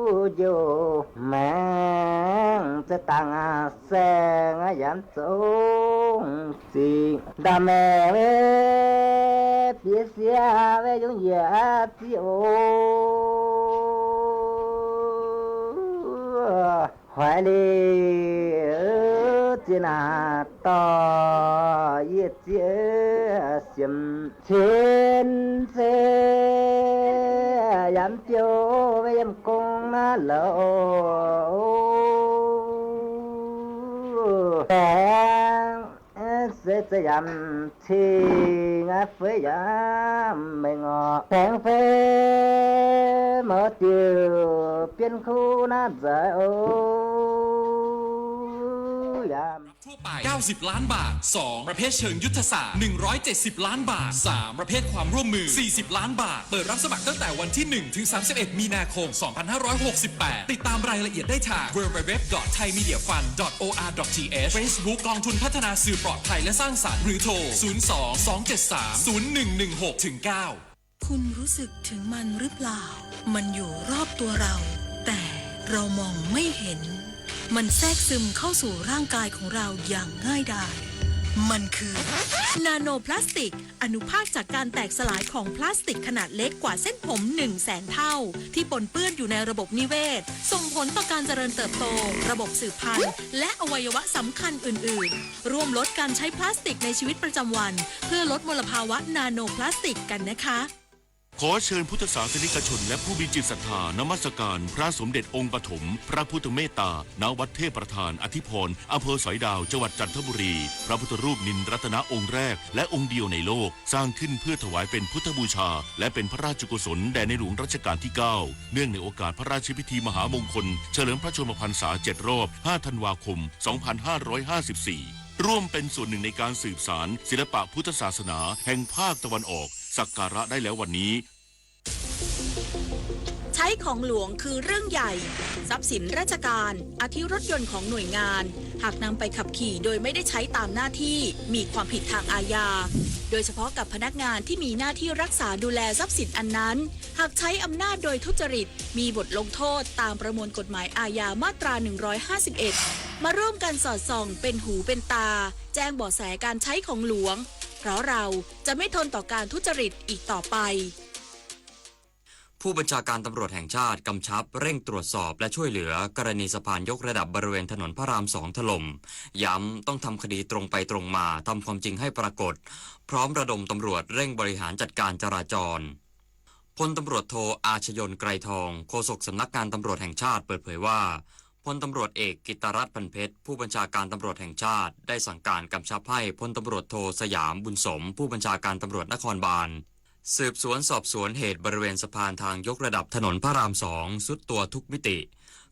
Yus mas txawj tas xeeb yam txoov txim, nta me piv xiab ve yoov yiam txiv ua, hais li txiv nas tos yij txiv xiam txhij ntxhe yam tiag ve yam koob na lawm. Teev xwv txawj yam txhij, fwv yam meej os, teev fwv mov twg piab khub nab ntxawm os. ทั่วไป เก้าสิบล้านบาท สอง ประเภทเชิงยุทธศาสตร์ หนึ่งร้อยเจ็ดสิบล้านบาท สาม ประเภทความร่วมมือ สี่สิบล้านบาท เปิดรับสมัครตั้งแต่วันที่ หนึ่ง ถึง สามสิบเอ็ด มีนาคม สองพันห้าร้อยหกสิบแปด ติดตามรายละเอียดได้ทาง ดับเบิลยู ดับเบิลยู ดับเบิลยู ดอท ไทย มีเดีย ฟัน ดอท โอ อาร์ ดอท ที เอช Facebook กองทุนพัฒนาสื่อปลอดภัยและสร้างสรรค์ หรือโทร ศูนย์ สอง สอง เจ็ด สาม ศูนย์ หนึ่ง หนึ่ง หก ถึง เก้า คุณรู้สึกถึงมันหรือเปล่า มันอยู่รอบตัวเรา แต่เรามองไม่เห็น มันแทรกซึมเข้าสู่ร่างกายของเราอย่างง่ายดาย มันคือ นาโนพลาสติก อนุภาคจากการแตกสลายของพลาสติกขนาดเล็กกว่าเส้นผม หนึ่งแสน เท่า ที่ปนเปื้อนอยู่ในระบบนิเวศ ส่งผลต่อการเจริญเติบโต ระบบสืบพันธุ์ และอวัยวะสำคัญอื่นๆ ร่วมลดการใช้พลาสติกในชีวิตประจำวัน เพื่อลดมลภาวะนาโนพลาสติกกันนะคะ ขอเชิญพุทธศาสนิกชนและผู้มีจิตศรัทธานมัสการพระสมเด็จองค์ปฐมพระพุทธเมตตา ณ วัดเทพประธานอธิพร อำเภอสอยดาว จังหวัดจันทบุรี พระพุทธรูปนิลรัตนะองค์แรกและองค์เดียวในโลก สร้างขึ้นเพื่อถวายเป็นพุทธบูชา และเป็นพระราชกุศลแด่ในหลวงรัชกาลที่ เก้า เนื่องในโอกาสพระราชพิธีมหามงคล เฉลิมพระชนมพรรษา เจ็ด รอบ ห้า ธันวาคม สองพันห้าร้อยห้าสิบสี่ ร่วมเป็นส่วนหนึ่งในการสืบสานศิลปะพุทธศาสนาแห่งภาคตะวันออก สักการะได้แล้ววันนี้ ใช้ของหลวงคือเรื่องใหญ่ ทรัพย์สินราชการ อาทิรถยนต์ของหน่วยงาน หากนำไปขับขี่โดยไม่ได้ใช้ตามหน้าที่ มีความผิดทางอาญา โดยเฉพาะกับพนักงานที่มีหน้าที่รักษาดูแลทรัพย์สินอันนั้น หากใช้อำนาจโดยทุจริต มีบทลงโทษตามประมวลกฎหมายอาญามาตรา หนึ่งร้อยห้าสิบเอ็ด มาร่วมกันสอดส่องเป็นหูเป็นตา แจ้งเบาะแสการใช้ของหลวง เพราะเราจะไม่ทนต่อการทุจริตอีกต่อไป ผู้บัญชาการตำรวจแห่งชาติกำชับเร่งตรวจสอบและช่วยเหลือกรณีสะพานยกระดับบริเวณถนนพระรามสองถล่ม ย้ำต้องทำคดีตรงไปตรงมา ทำความจริงให้ปรากฏ พร้อมระดมตำรวจเร่งบริหารจัดการจราจร พลตำรวจโท อาชยนต์ ไกรทอง โฆษกสำนักงานตำรวจแห่งชาติเปิดเผยว่า พลตำรวจเอกกิตตรัตน์ พันเพชร ผู้บัญชาการตำรวจแห่งชาติ ได้สั่งการกำชับให้พลตำรวจโท สยาม บุญสม ผู้บัญชาการตำรวจนครบาล สืบสวนสอบสวนเหตุบริเวณสะพานทางยกระดับถนนพระรามสองทรุดตัวทุกมิติ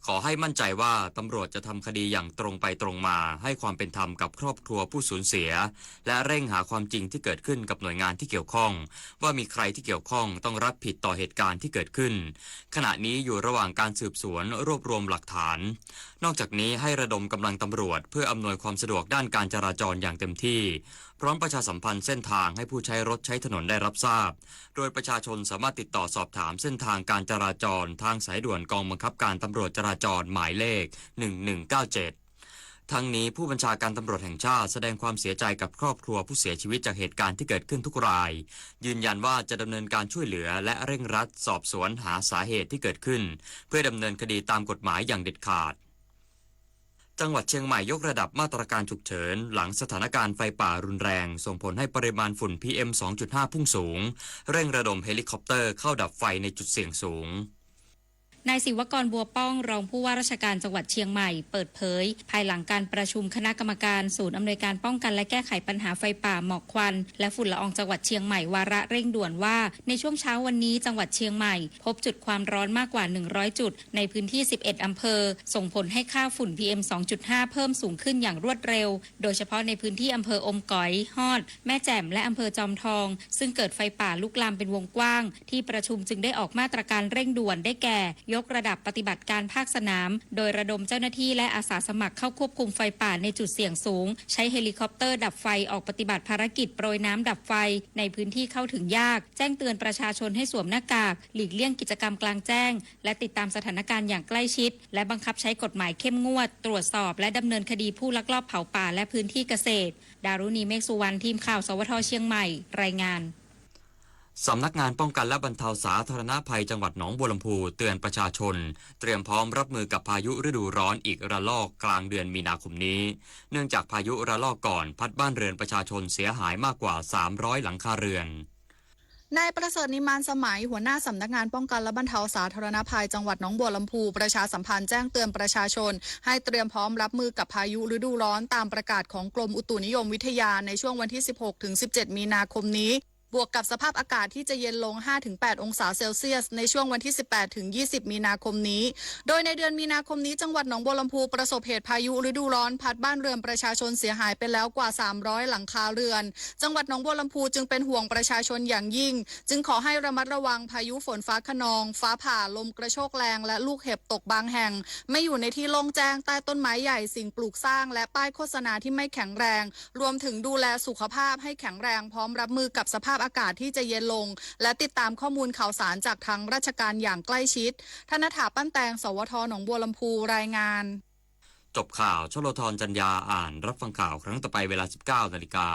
ขอให้มั่นใจว่าตำรวจจะทำคดีอย่างตรงไปตรงมา ให้ความเป็นธรรมกับครอบครัวผู้สูญเสีย และเร่งหาความจริงที่เกิดขึ้นกับหน่วยงานที่เกี่ยวข้อง ว่ามีใครที่เกี่ยวข้องต้องรับผิดต่อเหตุการณ์ที่เกิดขึ้น ขณะนี้อยู่ระหว่างการสืบสวนรวบรวมหลักฐาน นอกจากนี้ให้ระดมกำลังตำรวจเพื่ออำนวยความสะดวกด้านการจราจรอย่างเต็มที่ พร้อมประชาสัมพันธ์เส้นทางให้ผู้ใช้รถใช้ถนนได้รับทราบ โดยประชาชนสามารถติดต่อสอบถามเส้นทางการจราจรทางสายด่วนกองบังคับการตำรวจจราจรหมายเลข หนึ่งหนึ่งเก้าเจ็ด ทั้งนี้ผู้บัญชาการตำรวจแห่งชาติแสดงความเสียใจกับครอบครัวผู้เสียชีวิตจากเหตุการณ์ที่เกิดขึ้นทุกราย ยืนยันว่าจะดำเนินการช่วยเหลือและเร่งรัดสอบสวนหาสาเหตุที่เกิดขึ้น เพื่อดำเนินคดีตามกฎหมายอย่างเด็ดขาด จังหวัดเชียงใหม่ยกระดับมาตรการฉุกเฉิน หลังสถานการณ์ไฟป่ารุนแรง ส่งผลให้ปริมาณฝุ่น พีเอ็ม สองจุดห้า พุ่งสูง เร่งระดมเฮลิคอปเตอร์เข้าดับไฟในจุดเสี่ยงสูง นายศิวกร บัวป้อง รองผู้ว่าราชการจังหวัดเชียงใหม่ เปิดเผย ภายหลังการประชุมคณะกรรมการศูนย์อำนวยการป้องกันและแก้ไขปัญหาไฟป่า หมอกควัน และฝุ่นละอองจังหวัดเชียงใหม่ วาระเร่งด่วนว่า ในช่วงเช้าวันนี้จังหวัดเชียงใหม่ พบจุดความร้อนมากกว่า หนึ่งร้อย จุด ในพื้นที่ สิบเอ็ด อำเภอ ส่งผลให้ค่าฝุ่น พีเอ็ม สองจุดห้า เพิ่มสูงขึ้นอย่างรวดเร็ว โดยเฉพาะในพื้นที่อำเภออมก๋อย ฮอด แม่แจ่ม และอำเภอจอมทอง ซึ่งเกิดไฟป่าลุกลามเป็นวงกว้าง ที่ประชุมจึงได้ออกมาตรการเร่งด่วนได้แก่ ยกระดับปฏิบัติการภาคสนาม โดยระดมเจ้าหน้าที่และอาสาสมัครเข้าควบคุมไฟป่าในจุดเสี่ยงสูง ใช้เฮลิคอปเตอร์ดับไฟออกปฏิบัติภารกิจโปรยน้ำดับไฟในพื้นที่เข้าถึงยาก แจ้งเตือนประชาชนให้สวมหน้ากาก หลีกเลี่ยงกิจกรรมกลางแจ้ง และติดตามสถานการณ์อย่างใกล้ชิด และบังคับใช้กฎหมายเข้มงวด ตรวจสอบและดำเนินคดีผู้ลักลอบเผาป่าและพื้นที่เกษตร ดารุณี เมฆสุวรรณ ทีมข่าว สวท เชียงใหม่ รายงาน สำนักงานป้องกันและบรรเทาสาธารณภัยจังหวัดหนองบัวลำพูเตือนประชาชนเตรียมพร้อมรับมือกับพายุฤดูร้อนอีกระลอกกลางเดือนมีนาคมนี้ เนื่องจากพายุระลอกก่อนพัดบ้านเรือนประชาชนเสียหายมากกว่า สามร้อย หลังคาเรือน นายประเสริฐ นิมมานสมัย หัวหน้าสำนักงานป้องกันและบรรเทาสาธารณภัยจังหวัดหนองบัวลำพู ประชาสัมพันธ์แจ้งเตือนประชาชนให้เตรียมพร้อมรับมือกับพายุฤดูร้อนตามประกาศของกรมอุตุนิยมวิทยาในช่วงวันที่ สิบหก ถึง สิบเจ็ด มีนาคมนี้ บวกกับสภาพอากาศที่จะเย็นลง ห้า ถึง แปด องศาเซลเซียส ในช่วงวันที่ สิบแปด ถึง ยี่สิบ มีนาคมนี้ โดยในเดือนมีนาคมนี้ จังหวัดหนองบัวลำพูประสบเหตุพายุฤดูร้อนพัดบ้านเรือนประชาชนเสียหายไปแล้วกว่า สามร้อย หลังคาเรือน จังหวัดหนองบัวลำพูจึงเป็นห่วงประชาชนอย่างยิ่ง จึงขอให้ระมัดระวังพายุฝนฟ้าคะนอง ฟ้าผ่า ลมกระโชกแรง และลูกเห็บตกบางแห่ง ไม่อยู่ในที่โล่งแจ้งใต้ต้นไม้ใหญ่ สิ่งปลูกสร้าง และป้ายโฆษณาที่ไม่แข็งแรง รวมถึงดูแลสุขภาพให้แข็งแรงพร้อมรับมือกับสภาพอากาศที่จะเย็นลง และติดตามข้อมูลข่าวสารจากทางราชการอย่างใกล้ชิด ธนถา ปั้นแตง สวท หนองบัวลำพู รายงาน จบข่าว ชลธร จันยา อ่าน รับฟังข่าวครั้งต่อไปเวลา สิบเก้า นาฬิกา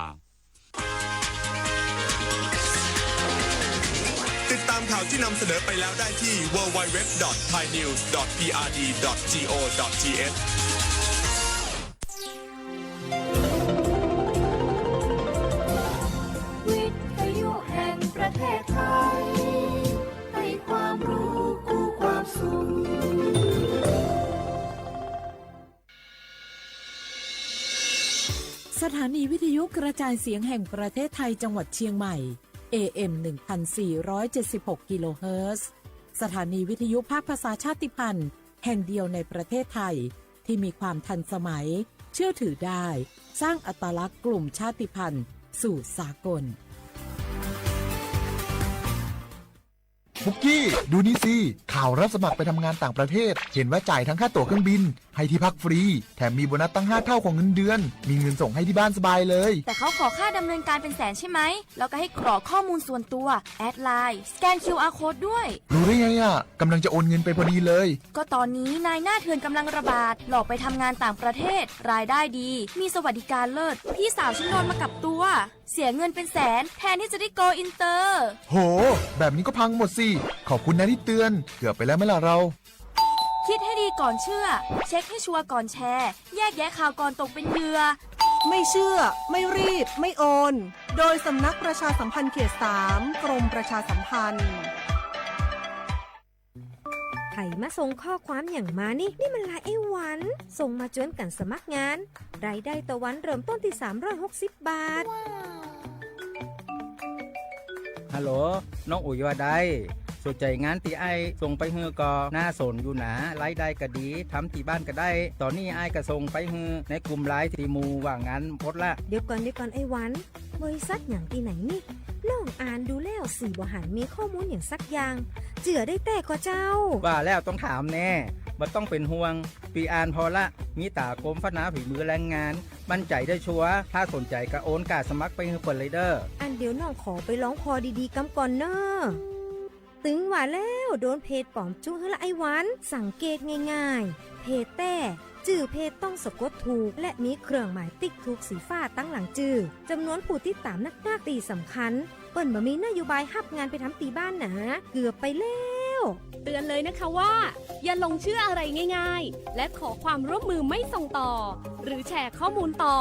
ติดตามข่าวที่นำเสนอไปแล้วได้ที่ ดับเบิลยู ดับเบิลยู ดับเบิลยู ดอท ไทยนิวส์ ดอท พีอาร์ดี ดอท จี โอ ดอท ที เอช วิทยุแห่งประเทศไทย ให้ความรู้คู่ความสุข สถานีวิทยุกระจายเสียงแห่งประเทศไทยจังหวัดเชียงใหม่ เอ เอ็ม หนึ่งพันสี่ร้อยเจ็ดสิบหก กิโลเฮิรตซ์ สถานีวิทยุภาคภาษาชาติพันธุ์แห่งเดียวในประเทศไทย ที่มีความทันสมัย เชื่อถือได้ สร้างอัตลักษณ์กลุ่มชาติพันธุ์สู่สากล ปุกกี้ ดูนี่สิ ข่าวรับสมัครไปทำงานต่างประเทศ เห็นว่าจ่ายทั้งค่าตั๋วเครื่องบิน ให้ที่พักฟรี แถมมีโบนัสตั้งห้าเท่าของเงินเดือน มีเงินส่งให้ที่บ้านสบายเลย แต่เขาขอค่าดำเนินการเป็นแสนใช่ไหม แล้วก็ให้กรอกข้อมูลส่วนตัว แอดไลน์ สแกน คิวอาร์ โค้ดด้วย รู้ได้ไงอ่ะ กำลังจะโอนเงินไปพอดีเลย ก็ตอนนี้นายหน้าเถื่อนกำลังระบาด หลอกไปทำงานต่างประเทศ รายได้ดี มีสวัสดิการเลิศ พี่สาวฉันโดนมากับตัว เสียเงินเป็นแสน แทนที่จะได้โกลอินเตอร์ โห แบบนี้ก็พังหมดสิ ขอบคุณนะที่เตือน เกือบไปแล้วไหมล่ะเรา คิดให้ดีก่อนเชื่อ เช็คให้ชัวร์ก่อนแชร์ แยกแยะข่าวก่อนตกเป็นเหยื่อ ไม่เชื่อ ไม่รีบ ไม่โอน โดยสำนักประชาสัมพันธ์เขตสาม กรมประชาสัมพันธ์ ใครมาส่งข้อความอย่างมานี่ นี่มันไลน์ไอ้หวัน ส่งมาจวนกันสมัครงาน รายได้ต่อวันเริ่มต้นที่ สามร้อยหกสิบบาท ฮัลโหล น้องอุ๋ยว่าได สนใจงานตี้อ้ายส่งไปหื้อก่อ น่าสนอยู่นะ รายได้ก็ดี ทำที่บ้านก็ได้ ตอนนี้อ้ายก็ส่งไปหื้อในกลุ่มไลน์ตี้หมู่ว่างงานหมดละ เดี๋ยวก่อน เดี๋ยวก่อนไอ้หวัน บริษัทหยังตี้ไหนนี่ น้องอ่านดูแล้วสี่บ่หันมีข้อมูลหยังสักอย่าง เจื้อได้แต๊ก่อเจ้า ว่าแล้วต้องถามแน่ บ่ต้องเป็นห่วง พี่อ่านพอละ มีตากรมพัฒนาฝีมือแรงงาน มั่นใจได้ชัวร์ ถ้าสนใจก็โอนค่าสมัครไปหื้อเปิ้นเลยเด้อ อันเดี๋ยวน้องขอไปลองผ่อดีๆกำก่อนเน้อ ตึงว่าแล้ว โดนเพจปลอมจุหื้อละไอ้หวัน สังเกตง่ายๆ เพจแต๊ จื้อเพจต้องสะกดถูก และมีเครื่องหมายติ๊กถูกสีฟ้าตังหลังจื้อ จำนวนผู้ติดตามนักๆ ตี้สำคัญ เปิ้นบ่มีนโยบายฮับงานไปทำตี้บ้านหนา เกือบไปแล้ว เตือนเลยนะคะว่า อย่าหลงเชื่ออะไรง่ายๆ และขอความร่วมมือไม่ส่งต่อ หรือแชร์ข้อมูลต่อ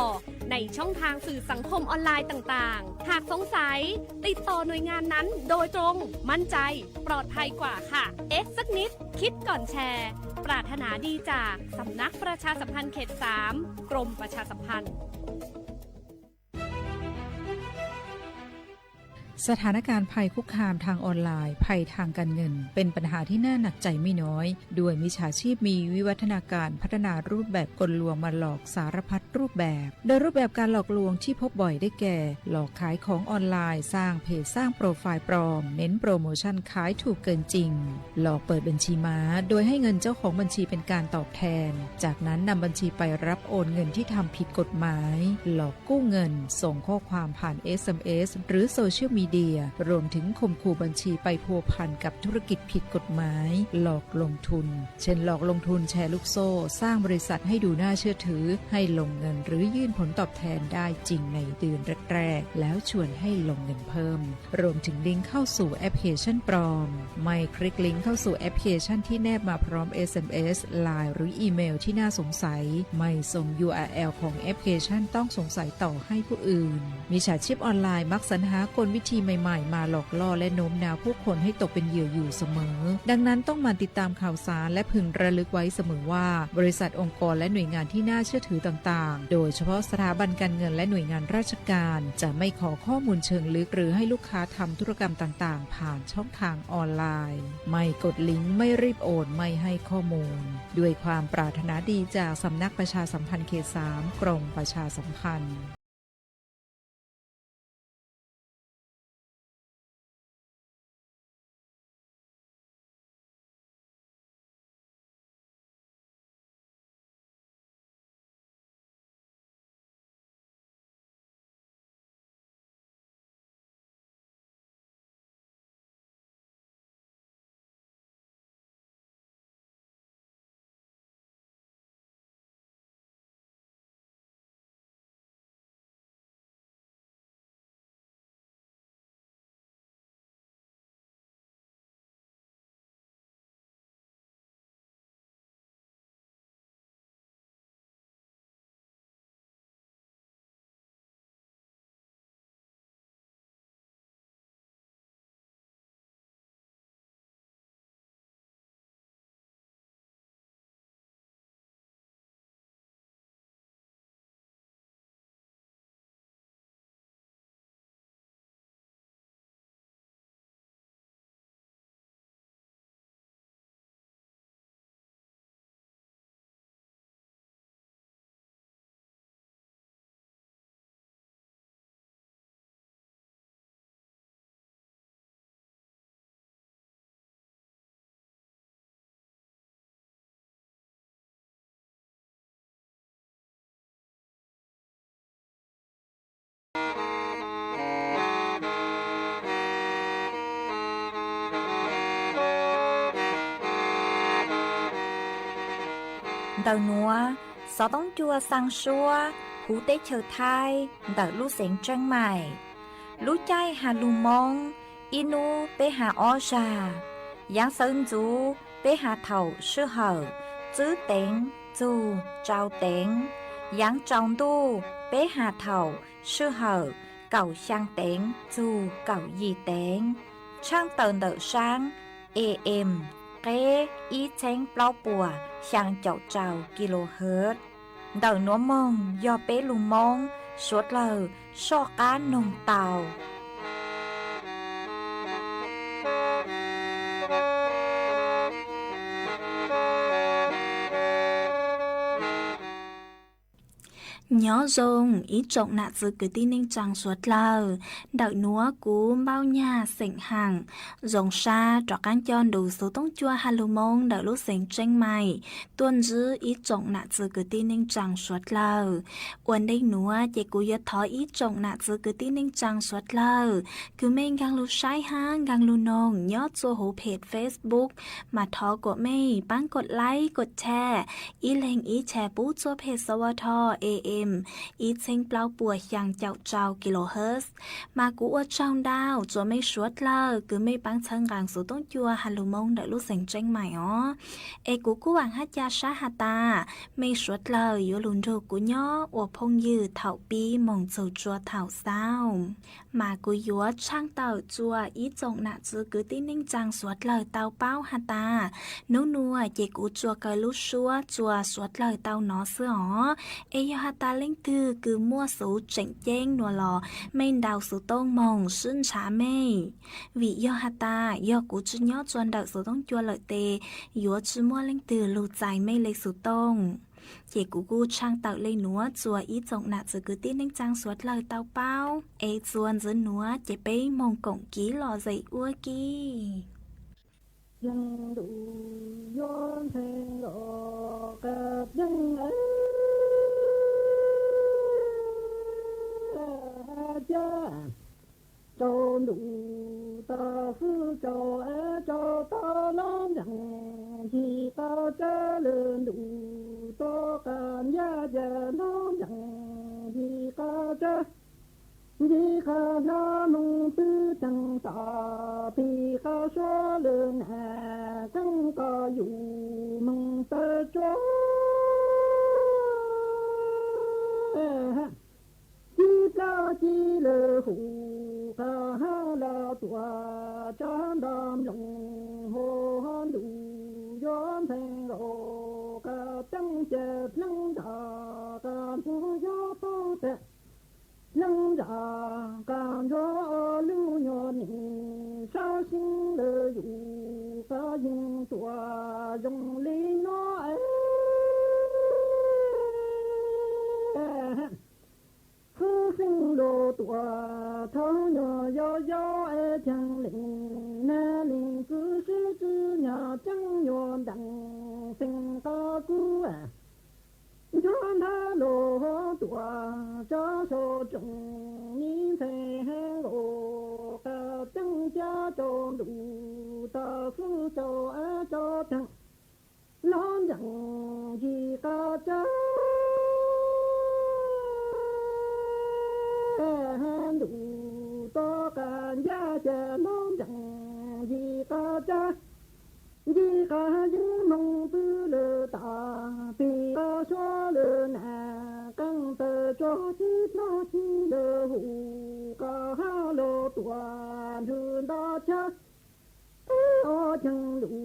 ในช่องทางสื่อสังคมออนไลน์ต่างๆ หากสงสัย ติดต่อหน่วยงานนั้นโดยตรง มั่นใจ ปลอดภัยกว่าค่ะ เอ๊ะสักนิด คิดก่อนแชร์ ปรารถนาดีจากสำนักประชาสัมพันธ์เขตสาม กรมประชาสัมพันธ์ ส สถานการณ์ภัยคุกคามทางออนไลน์ ภัยทางการเงิน เป็นปัญหาที่น่าหนักใจไม่น้อย ด้วยมิจฉาชีพมีวิวัฒนาการพัฒนารูปแบบกลลวงมาหลอกสารพัดรูปแบบ โดยรูปแบบการหลอกลวงที่พบบ่อยได้แก่ หลอกขายของออนไลน์ สร้างเพจ สร้างโปรไฟล์ปลอม เน้นโปรโมชั่นขายถูกเกินจริง หลอกเปิดบัญชีม้า โดยให้เงินเจ้าของบัญชีเป็นการตอบแทน จากนั้นนำบัญชีไปรับโอนเงินที่ทำผิดกฎหมาย หลอกกู้เงิน ส่งข้อความผ่าน เอสเอ็มเอส หรือโซเชียลมีเดีย รวมถึงข่มขู่บัญชีไปพัวพันกับธุรกิจผิดกฎหมาย หลอกลงทุน เช่น หลอกลงทุนแชร์ลูกโซ่ สร้างบริษัทให้ดูน่าเชื่อถือ ให้ลงเงินหรือยื่นผลตอบแทนได้จริงในเดือนแรกๆ แล้วชวนให้ลงเงินเพิ่ม รวมถึงลิงก์เข้าสู่แอปพลิเคชันปลอม ไม่คลิกลิงก์เข้าสู่แอปพลิเคชันที่แนบมาพร้อม เอสเอ็มเอส ไลน์ หรืออีเมลที่น่าสงสัย ไม่ส่ง ยูอาร์แอล ของแอปพลิเคชันต้องสงสัยต่อให้ผู้อื่น มิจฉาชีพออนไลน์มักสรรหากลวิธีใหม่ๆ มาหลอกล่อและโน้มน้าวผู้คนให้ตกเป็นเหยื่ออยู่เสมอ ดังนั้นต้องหมั่นติดตามข่าวสารและพึงระลึกไว้เสมอว่า บริษัท องค์กร และหน่วยงานที่น่าเชื่อถือต่างๆ โดยเฉพาะสถาบันการเงินและหน่วยงานราชการ จะไม่ขอข้อมูลเชิงลึกหรือให้ลูกค้าทำธุรกรรมต่างๆ ผ่านช่องทางออนไลน์ ไม่กดลิงก์ ไม่รีบโอน ไม่ให้ข้อมูล ด้วยความปรารถนาดีจากสำนักประชาสัมพันธ์เขตสาม กรมประชาสัมพันธ์ Ntawm nuav, xov tooj cua xaa suab huv teb chaws Thaib ntawm lub xeev Tseeb Maim. Lub caij has lug Moob, ib nub peb has ob zag. Yaav sawv ntxuv peb has thaum sij hawm tsib teev txug rau teev. Yaav tsaus ntuj peb has thaum sij hawm kaum xyaa teev txug kaum yim teev. Tshaaj tawm ntawm saab A M, qeb ib txheeb plaub puas xyaa caum rau kilohertz. Ntawm nuav moog yog peb lug Moob suav dlawg soj qaab noog tau. Nyob zoo ib tsoom nam txwv kwv tij neej tsaa suav dlawg. Ntawm nuav kuv Npauj Nyag xeem Haam zoo sab rov qaab coj ntu xov tooj cua has lug Moob ntawm lub xeev Tseeb Maim tuaj ntsib ib tsoom nam txwv kwv tij neej tsaa suav dlawg. Ua ntej nuav ces kuv yuav thov ib tsoom nam txwv kwv tij neej tsaa suav dlawg kws mej nkaag lug saib hab nkaag lug noog nyob txua huv phem Facebook mas thov kuas mej paab kod like kod share, ib leeg ib share pub txua phem S W T A M ib txheeb plaub puas xyaa caum rau kilohertz. Mas kuv ua tsaug ntau rua mej suav dlawg kws mej paab txhawb nqaa xov tooj cua has lug Moob ntawm lub xeev Tseeb Maim os. Es kuv kuj vaam hab ca sab has tas mej suav dlawg yuav lug nrug kuv nyob ua phooj ywg thaum pib moog txug rua thaum xaus. Mas kuv yuav tshaaj tawm rua ib tsoom nam txwv kwv tij neej tsaa suav dlawg tau paub has tas nub nuav ces kuv tsuas kaw lub suab rua suav dlawg tau nov xwb os. Es yog has Leej twg kws muaj xuv tseem ceeb nuav los mej ntaus xuv tooj moog sib ntshav mej. Vim yog has tas yog kuv tsi nyob tsua ntawm xuv tooj cua lawm tes yuav tsi muaj leej twg lug txais mej le xuv tooj. Ces kuv kuj tshaaj tawm le nuav txuas ib tsoom nam txiv kwv tij neej tsaa suav dlawg tau paub es txuas ntxiv nuav ces peb moog koom kiv lom zem ua ke. Yeej ntuj yuav ntxhee nkaus qas yeej ca rau ntuj tag xwb rau es rau tau los nceeg yig qas tsawg lwm ntuj tuaj qas ncaj ces los nceeg yig qas tsawg. Yig qas hla moog pw teeg tas pig qas suav lwm nam keeb tas yus moog tawm tsuag ci plaub ci lwm hum qas hab los tuaj tsa nta mloog hov ntuj yuav ntxhee nkaus qas teeb ces dleeb ntsaj qas ntsuag yuav paub tas dleeb ntsaj qas ntsuag ob lub nyuag neej sab xeeb lawm yus qas yeej tuaj zoo li no es xwb xeeb los tuaj thawb nyuag yau yau es cheej leej nab leej kwv sib tw nyag ceeb nyuag ntees xeeb qas kub nchuav nthab los tuaj tsa so tsoom mi ntxhee nkaus qas teeb ca rau ntuj tag xwb rau es rau teeg los nceeg yig qas tsawg ntuj tuaj qas ncaj ces los nceeg yig qas tsawg. Yig qas yeej moog pw lwm tas pig qas suav lwm nam keeb tawm tsuag ci plaub ci lwm hum qas hab los tuaj nrug nta chaw ob cheej ntuj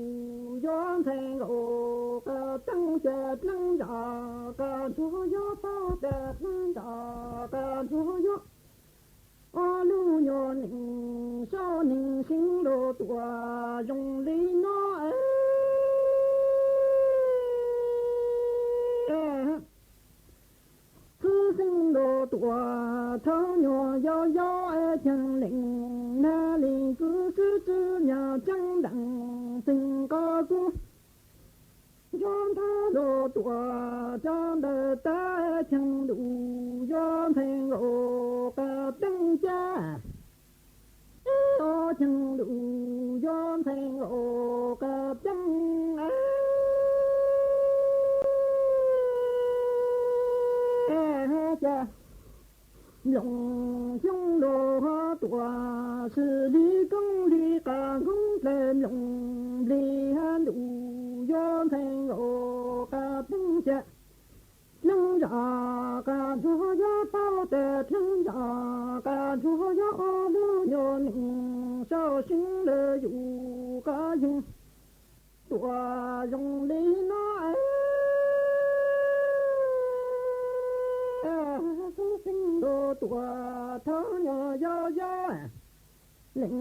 yuav ntxhee nkaus qas teeb ces dleeb ntsaj qas ntsuag yuav paub tas dleeb ntsaj qas ntsuag yuav ob lub nyuag neej sab neej xeeb los tuaj zoo li no es xwb xeeb los tuaj thawb nyuag yau yau es cheej leej nab leej kwv sib tw nyag ceeb ntees xeeb qas kub nchuav nthab los tuaj tsa ntawm tas cheej ntuj yuav ntxhee nkaus qas teeb ca ob cheej ntuj yuav ntxhee nkaus qas teeb ca mloog xyoob los tuaj xws li koob li qas koob dlawg mloog nplig ntuj yuav ntxhee nkaus qas teeb ca dleeb ntsaj qas ntsuag yuav paub tas dleeb ntsaj qas ntsuag yuav ob lub nyuag neej sab xeeb lawm yus qas yeej tuaj zoo li no es xwb xeeb los tuaj thawb nyuag yau yau leej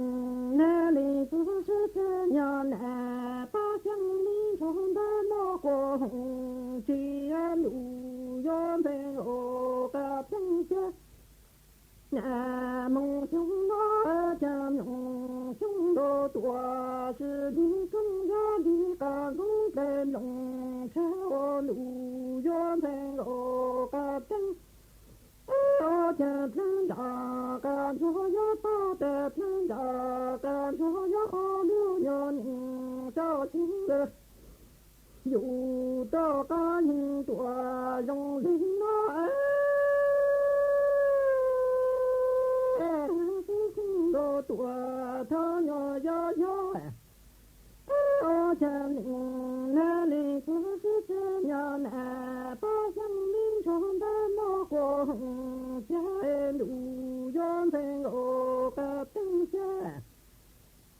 nab leej kwv sib tw nyag nam pab xyeeb li ntsuag ntawm no quas hoom tsis ntuj yuav ntxhee nkaus qas teeb ca nam moog xyoob no ca mloog xyoob los tuaj xws li koob yog li qas koob dlawg mloog tshaj ua ntuj yuav ntxhee nkaus qas teeb ob ca dleeb ntsaj qas ntsuag yuav paub tas dleeb ntsaj qas ntsuag yuav ob lub nyuag neej sab xeeb lawm yus rov qab yeej tuaj zoo li no es xwb xeeb los tuaj thawb nyuag yau yau ob ca leej nab leej kwv sib tw nyag nam pab xyeeb li ntsuag ntawm no quas hoom tsis ntuj yuav ntxhee nkaus qas teeb ca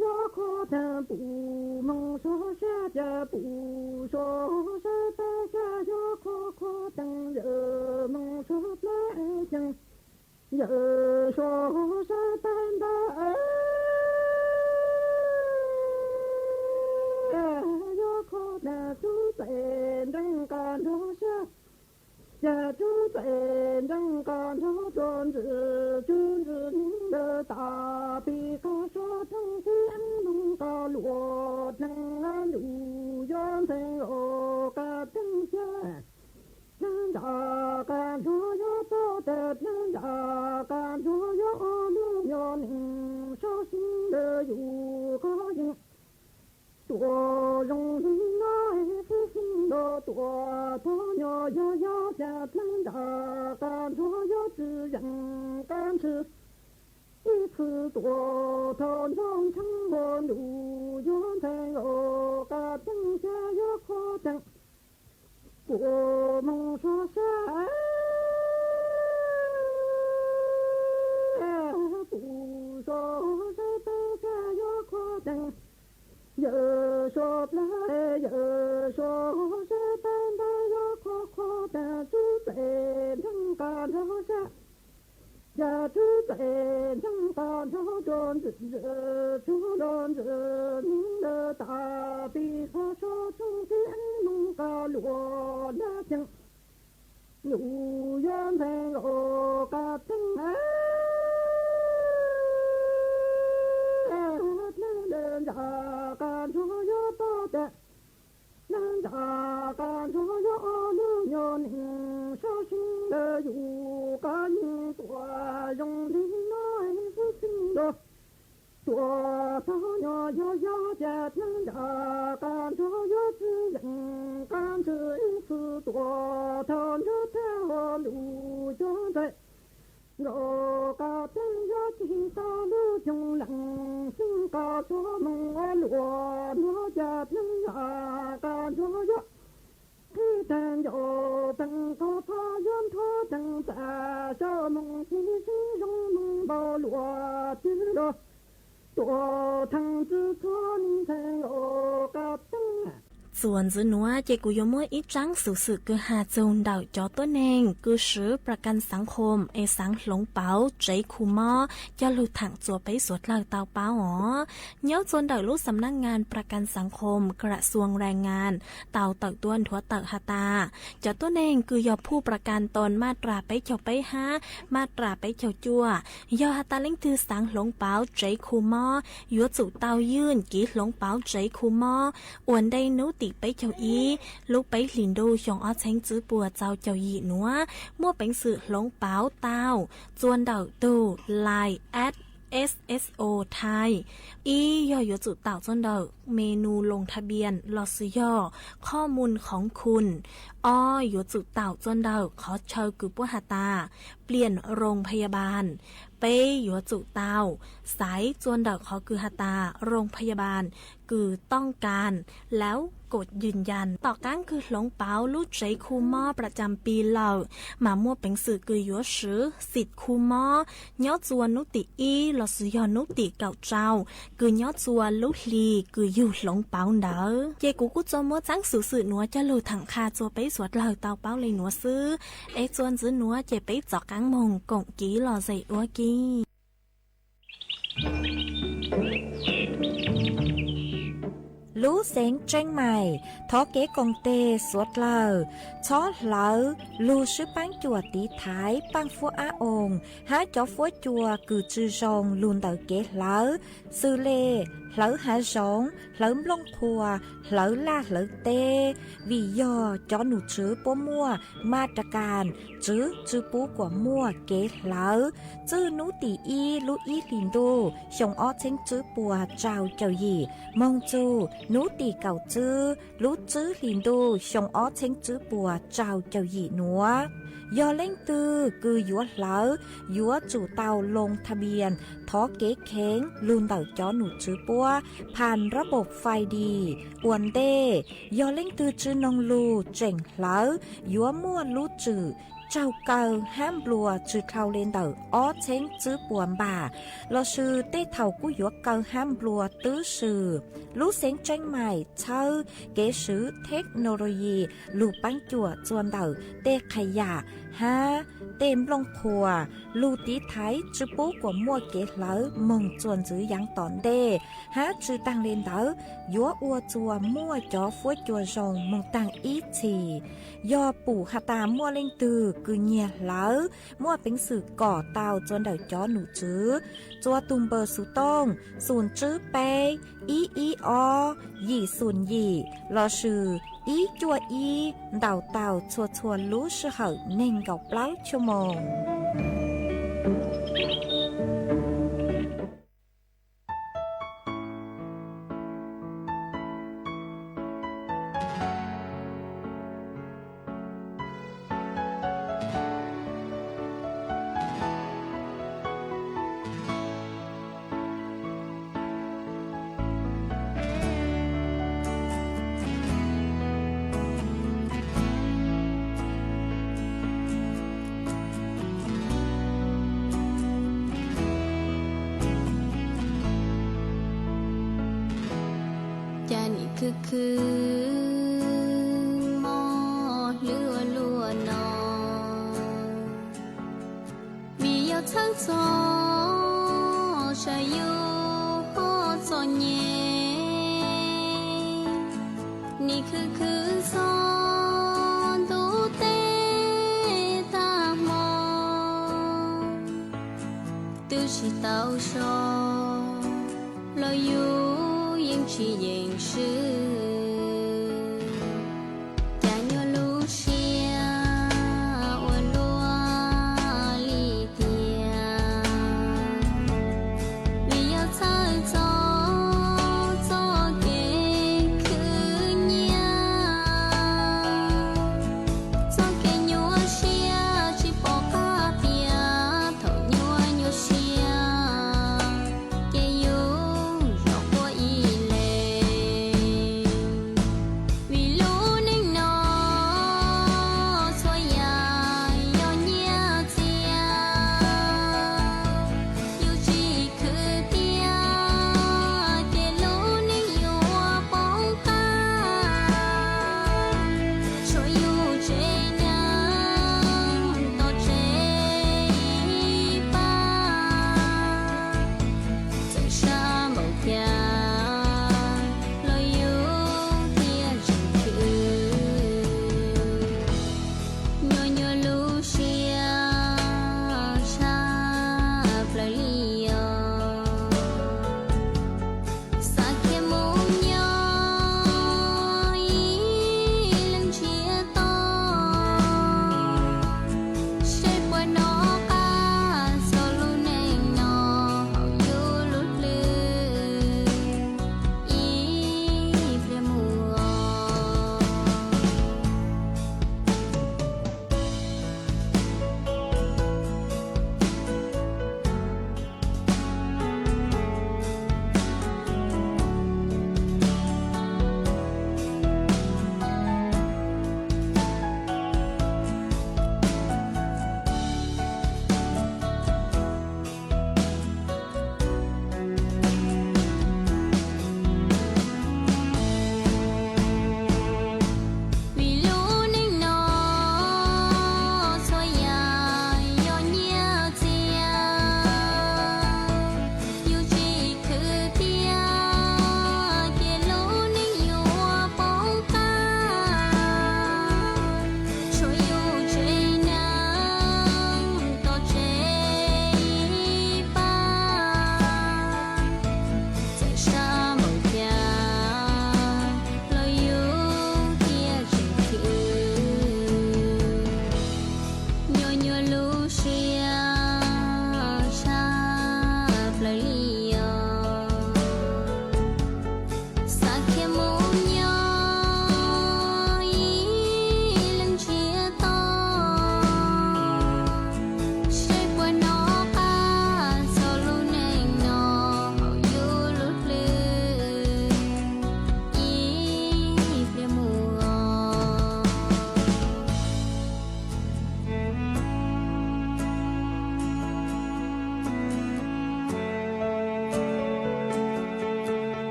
yuav qhuav tag pum moog suav sab ca pum suav sab pab sab Yuav qhuav qhuav teev, yawm moos suav plab ceev, yawm suav saib pab ntawd, yuav qhuav teev, tsub txais nrees nqa nrog sab, yawm tsub txais nrees nqa nrog rua ntsis, tsub ntsis neeg ntawd tas pis qab suav teev, tib moos qab luam dlees, ntuj yuav ntxhee nkaus qab teev xyab. Dleej ntsas qab ntsuag yuav pab tas, dleej ntsas qab ntsuag yuav ob lub nyuag nees, sab sib ntawd yus qab yees. Tuam zoo li no xwb xwb nkaus, tuam thauj nyuag yog yog cas, dleej ntsas qab ntsuag yuav tsis yees qab ntshis. Ib txhia tuam thauj nrog ntsheej npua, ntuj yuav ntxhee nkaus qab teev xyab, yuav qhuav teev, puas moog suav sab, puas suav sab pab sab, yuav qhuav teev, yawm suav plab, yawm suav sab pab ntawd, yuav qhuav qhuav teev, tsub txais nrees nqa nrog sab, yawm tsub txais nrees nqa nrog rua ntsis, tsub rua ntsis neeg ntawd tas pis qab suav teev, tib moos qab luam lab ceev, ntuj yuav ntxhee nkaus qab teev, dleej ntsas qab ntsuag yuav pab tas, dleej ntsas qab ntsuag yuav ob lub nyuag nees, sab sib ntawd yus qab yees, tuam zoo li no xwb xwb nkaus, tuam thauj nyuag yog yog cas, dleej ntsas qab ntsuag yuav tsis yees qab ntshis. Ib txhia tuam thauj nrog thauj, ntuj yuav ntxhee nkaus qab teev, yuav cig tau lub xyoo lees, xyeej qab suav moos ua luam nruab, cas dleej ntsas qab ntsuag yuav qhib teev, ncauj peem qhov phab yuav nthuav teev, tas sab moos cig sib zoo moos npau luam twg los, tuam theej tsis txhua neeg ntxhee nkaus qab teev. Txuas ntxiv nuav ces kuv yuav muab ib tsaab xuv xwm kwj ha txug ntawm cov tuab neeg kws swv ประกันสังคม es xaav hloov pauv tsev khu mob coj lug thaam txua peb suav dlawg tau paub os. Nyob txua ntawm lub สำนักงานประกันสังคม กระทรวงแรงงาน tau tawm tuaj nthuav tawm has tas, cov tuab neeg kws yog ผู้ประกันตน มาตรา peb caug peb hab มาตรา peb caug cuaj, yog has tas leej twg xaav hloov pauv tsev khu mob yuav tsum tau ywj kiv hloov pauv tsev khu mob ua ntej hnub tim peb caug ib lub peb hlis ntuj xyoo ob txheeb tswb puas rau caum yim nuav, muaj peev xwm hloov pauv tau txua ntawm tug line at S S O Thai. Ib yog yuav tsum taum txua ntawm menu ลงทะเบียน lossis yog ข้อมูลของคุณ. Ob yuav tsum taum txua ntawm qhov chaw kws puab has tas เปลี่ยนโรงพยาบาล. Peb yuav tsum taum xaiv txua ntawm qhov kws has tas โรงพยาบาล kws ต้องการ แล้วกดยืนยัน. Tom qaab kws hloov pauv lub tsev khu mob ประจำปี lawm, mas muaj peev xwm kws yuav swv xim khu mob nyob txua hnub tim ib lossis yog hnub tim kaum rau kws nyob txua lub hli kws yug hloov pauv ntawd. Ces kuv kuj txua muab tsaab xuv xwm nuav coj lug thaam qha txua peb suav dlawg tau paub le nuav xwb. Es txua ntxiv nuav ces peb rov qaab moog koom kiv lom zem ua ke. Lub xeev Tseeb Mais thov kev koom tes suav dlawg txhob hlawv lug swb paab cuam tiv thaiv paaj fuab ab oos hab cov fuab cua kws tsi zoo lug ntawm kev hlawv, xws le hlawv hav zoov, hlawv nplooj qhuav, hlawv laj hlawv teb, vim yog cov num tswv puab muaj มาตรการ tswv tsi pub kuas muaj kev hlawv txij nub tim ib lub ib hlis ntuj xyoo ob txheeb tswb puas rau caum yim moog txug nub tim kaum tswb lub tswb hlis ntuj xyoo ob txheeb tswb puas rau caum yim nuav. Yog leej twg kws yuav hlawv yuav tsum tau ลงทะเบียน thov kev kheev lug ntawm cov num tswv puab ผ่านระบบไฟดี ua ntej. Yog leej twg tsi noog lug tseem hlawv yuav muaj lub tswm tsaug kaw hab nplua tsi dhau le ntawm ob txheeb tswb puas npam, lossis tej thaum kuj yuav kaw hab nplua twb swm. Lub xeeb tseeb mais txhawb kev swv theknoloyi lug paab cuam txuas ntawm tej qhas yam hab tej nplooj qhuas lug tiv thaiv tsi pub kuas muaj kev hlawv moog txuas ntxiv yaav tom ntej, hab tsi taag le ntawd yuav ua txuas muaj cov fuab cua zoo moog taag ib txhis. Yog pum has tas muaj leej twg kws nyiag hlawv, muaj peev xwm kom tau txuas ntawm cov num tswv txuas tug npawb xuv tooj xum tswb peb ib ib ob yim xum yim lossis ib cuaj ib ntaus tau txhua txhua lub sij hawm neeg nkaum plaub chua moos. Cas nim khwv khwv mob hlwb ua luaj no, vim yog txhawj txog sav yug hoj txom nyem. Nim khwv khwv txog ntuj teb tag hmo, twb tsis tau so los yus yeej tsis yeem swb. Cas nyuaj lub siab ua luaj li tiag, vim yog txhawj txog txoj kev khwv nyiaj, txoj kev nyuaj siab tsis pom qab tias thaum nyuaj nyuaj siab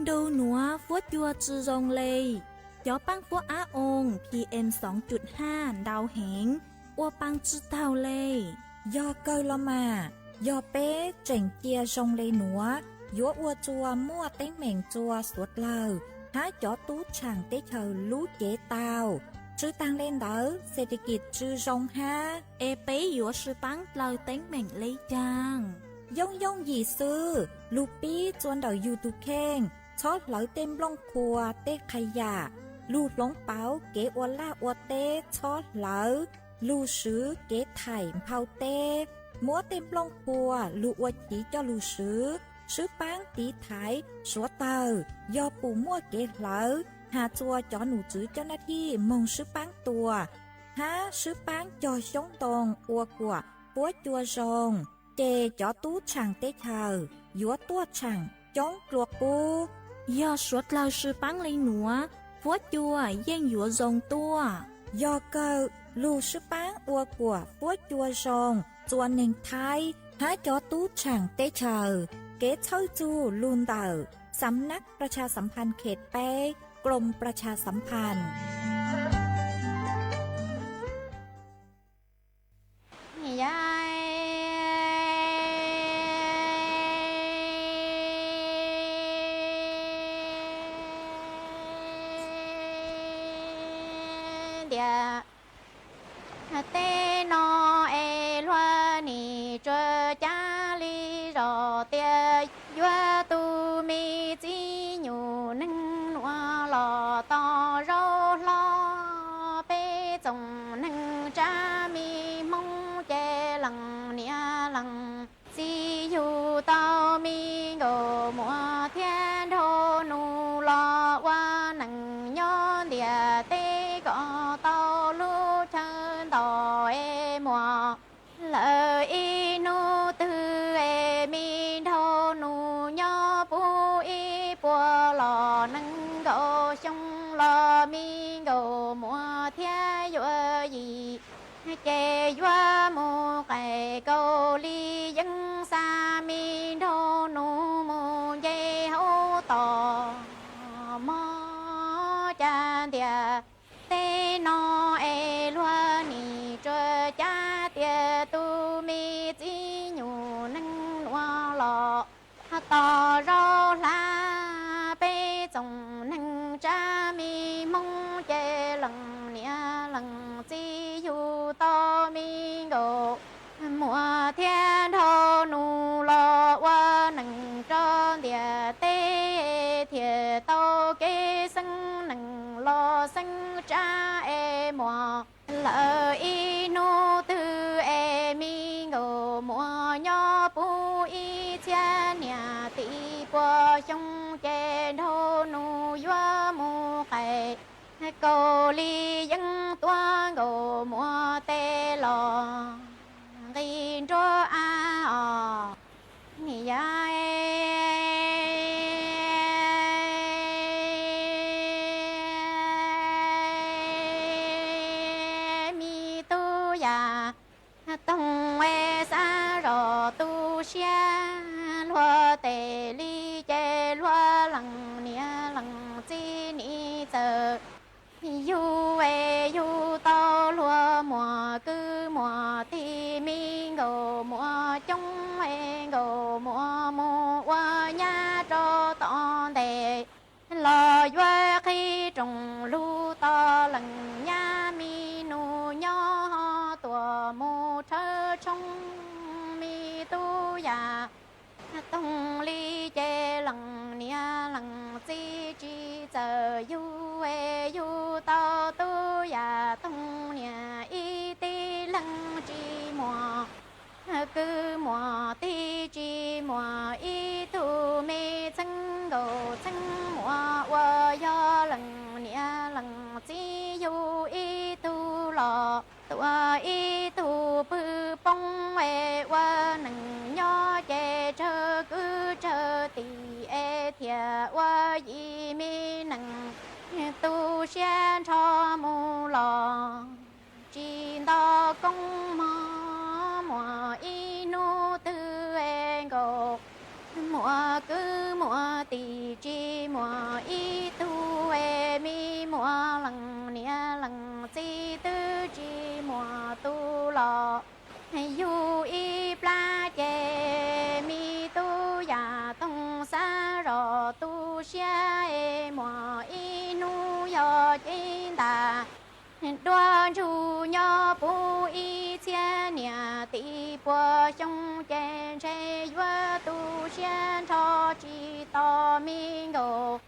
Nrug nuav fuab cua tsi zoo le. Cov paab fuab ab oo P M xoo cuj haj ntau heev, ua paa tsi taug le. Yog kawg los mas, yog peb tseem cia zoo le nuav, yuav ua txuas muaj teeb meem txuas suav dlawg hab cov tub tshaam teb chaws lub cev tau. Tsi taag le ntawd, xes tes kis tsi zoo hab. Es peb yuav sib paab dlaws teeb meem le caag? Yooj yooj yim xwb, lug pib txua ntawm yug tug kheej, txhob hlawv tej nplooj qhuav tej qha yam, lug hloov pauv kev ua laj ua teb txhob hlawv, lug swv kev thaim nphau teb, muab tej nplooj qhuav lug ua chiv coj lug swv, sib paab tiv thaiv suav dlawg, yog pum muaj kev hlawv, has txuas cov num tswv coj nab thij moog sib paab tua, hab sib paab cog xyoob ntoo ua kuam fuab cua zoo, ces cov tub tshaam teb chaws yuav tuaj tshaam coob dlua qub. Yog suav dlawg sib paab le nuav, fuab cua yeej yuav zoo tuaj. Yog kawg, lug sib paab ua kuam fuab cua zoo txua neeg Thaib hab cov tub tshaam teb chaws. Kev txhawb txug lug ntawm Sam Nab Pra Tsha Sam Phan Khet peb, Klom Pra Tsha Sam Phan. Ntiav teb no es luag nim tsuas cav li zog tias yuav tu me txiv nyuj neeg nuav los tos zaub hlob. Peb tsoom neeg tsab me Hmoob ces leej niam leej txiv yug tau me nkauj muam thiab nraug nus los ua neej nyob ntiaj teb kom tau lub chaw ntau es muaj lawm ib hnub twg es me nraug nus nyob puv ib puas los nees nkaum xyoo los me nkauj muam thiab yuav yim ces yuav mus qaim kaus li yeeb xa me nraug nus mus nce hauv tos mog. Cas ntiaj teb no es luag nim tsuas cav tias tu me txiv nyuj neeg nuav los tos zaub hlab. Peb tsoom neeg tsab me Hmoob ces leej niam leej txiv yug tau me nkauj muam thiab nraug nus los ua neej rau ntiaj teb thiaj tau kev xeeb neeg los xeeb tsab es muaj lawm ib hnub twg es me nkauj muam nyob puv ib txhiab niaj tib puas xyoo ces nraug nus yuav mus qaim kaus li yeeb tuav nkauj muam tes los nqis nruab av os. Yog me tub yam toog es xav zog tu siab, luag tes li ces luag leej niam leej txiv nim txawm yug es yug tau luag muaj kwv muaj tij, me nkauj muam coob es nkauj muam mus ua nyab rau tom ntej los yuav qhib rooj lug tos leej nyab, me nus nyob ho tuaj mus rhawv tshoob. Me tub yam toog li ces leej niam leej txiv tsis txawj yug es yug tau tub yam toog niam ib tib leeg tsis muaj kwv muaj tij, tsis muaj ib tug me txheeb nkauj txheeb muam uas yog leej niam leej txiv yug ib tug los tuav ib tug pw poob es ua neej nyob ces tsawg kwv tsawg tij es thiaj ua yim, me neeg tu siab nrho mus los tsis nto koob mog. Muaj ib hnub twg es nkauj muam kwv muam tij tsis siab es muaj ib hnub yog cev ntas dua ntsug nyob puv ib txhiab niam tim puas xyoo ces ntshe yuav tu siab nrho tsis tos me nkauj